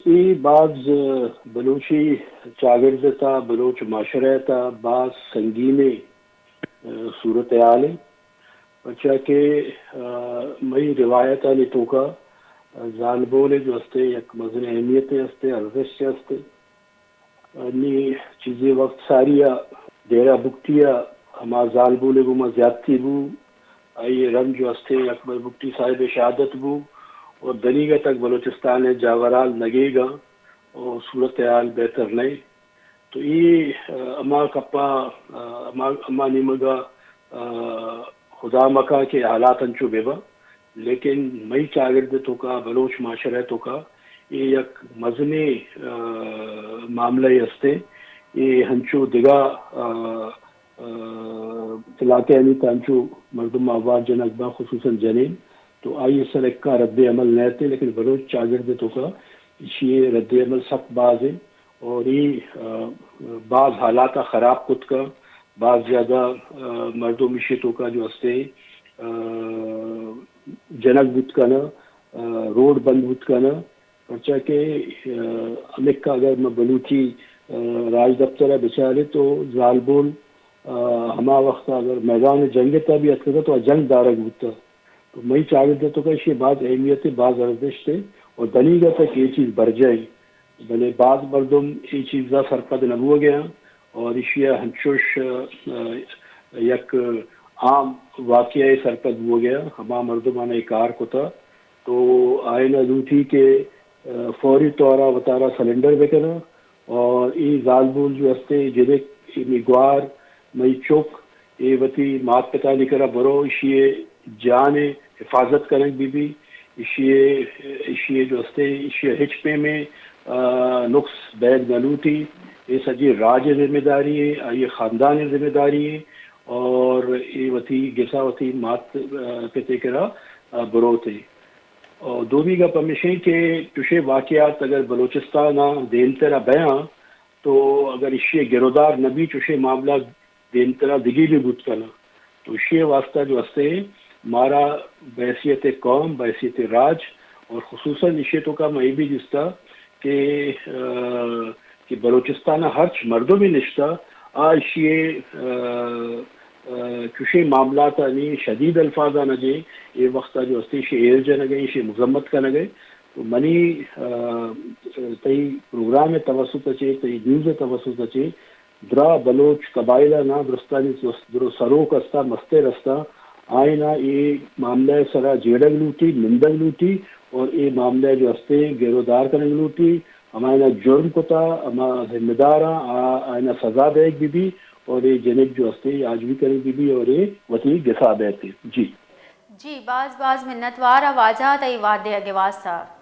اے باز، آ، بلوچی چاگرد ءِ تہا، بلوچ معاشرہ ءِ تہا باز سنگینیں، آ، صورتحالے، پرچا کہ، آ، مئی روایتانی توکا، آ، زالبولے جو ہستے یک مزنیں اہمیتے ہستے، ارزشتے ہستے۔ نی چیزے وقت ساری ءَ ڈیرہ بگٹی ءَ ہما زالبولے گوما زیادتی بو، آئی ءِ رند جو ہستے اکبر بگٹی صاحب ءِ شہادت بو، اور دنیگا تک بلوچستان ءِ جاورال نگیگاں اور صورتحال بہتر نئے۔ تو اے، آ، ہما کپا، آ، ہما، ہما نیمگا، آ، خدا مکا کہ حالات انچو بہ باں، لیکن مئی چاگرد ءِ توکا، بلوچ معاشرہ ءِ توکا اے یک مزنیں، آ، معاملہ ئے ہستے۔ اے ہنچو دگہ، آ، آ، علاقہ آنی تہا انچو مردم آوار جنگ باں، خصوصاً جنین، تو آئی ءِ سر ءَ اکا رد عمل نہ اتیں، لیکن بلوچ چاگرد ءِ توکا ایشی ءِ رد عمل سک باز انت اور اے، آ، باز حالات ءَ خراب کت کن، باز زیادہ، آ، مردم ایشی ءِ توکا جو ہستے، آ، جنگ بوت کن، آ، روڈ بند بوت کن، پرچا کہ، آ، ہمکا اگر ما بلوچی، آ، راج دفتر ءَ بچارے تو زالبول، آ، ہما وخت اگر میدان جنگ ءِ تہا بھی اتکگ ات تو آ جنگ دارگ بوتگ۔ تو مئی چاگرد ءِ توکا ایشی باز اہمیت ءِ، باز ارزشت ءِ اور دنیگا تک اے چیز برجاہ ءِ۔ بلے باز مردم اے چیز ءَ سرپد نہ بوگ ءَ آں اور ایشی ءَ ہنچوش، آ، یک عام واقعہ ءَ سرپد بوگ ءَ آں۔ ہما مردماں اے کار کتا تو آئین ءَ لوٹی کہ، آ، فوری طور ءَ وتارا سرنڈر بکناں اور اے زالبول جو ہستے، جنک، اے مئے گوار، مئی چک، اے وتی مات پتانی کرا برو، ایشی ءِ جان ءِ حفاظت کنگ بہ بی، ایشی ءِ، ایشی ءِ جو ہستے، ایشی ءَ ہچ پیمیں، آ، نقص بیگ نہ لوٹی۔ اے سجی راج ءِ ذمہ داری ءِ، آئی ءِ خاندان ءِ ذمہ داری ءِ اور اے وتی گسا وتی مات، آ، پتے کرا، آ، بروت ءِ۔ اور دومی گپ ہمیش انت کہ چشیں واقعات اگر بلوچستان ءَ دیمتر ءَ بیاں تو اگر ایشی ءِ گرودار نہ بی، چشیں معاملہ دیمترا دگہ بھی بوت کناں۔ تو ایشی ءِ واستہ جو ہستے مارا بحیثیت قوم، بحیثیت راج اور خصوصاً ایشی ءِ توکا ما اے بھی دیستا کہ، آ، کہ بلوچستان ءَ ہرچ مردمے نشتہ آ ایشی ءِ، آ، آ، چشیں معاملاتانی شدید الفاظ ءَ نہ جیں، اے وخت ءَ جو ہستے ایشی ءِ ایر جنگ ءَ، ایشی ءِ مذمت کنگ ءَ۔ تو منی، آ، تئی پروگرام ءِ توسط ءَ چے، تئی نیوز ءِ توسط ءَ چے، درا بلوچ قبائل ءَ نا درستانی درو سروک ہستا، مستر ہستا، آئینا اے معاملہ ءِ سرا جیڑگ لوٹی، نندگ لوٹی اور اے معاملہ ءَ جو ہستے گرودار کنگ لوٹی، ہماینا جرم کتا، ہما ذمہ داراں آ، آئینا سزا دیگ بہ بی اور اے جنک جو ہستے آجوئی کنگ بہ بی اور اے وتی گسا بیت۔ جی۔ جی، باز باز منتوار آں واجہ تئی وھد دیگ ءِ واستہ۔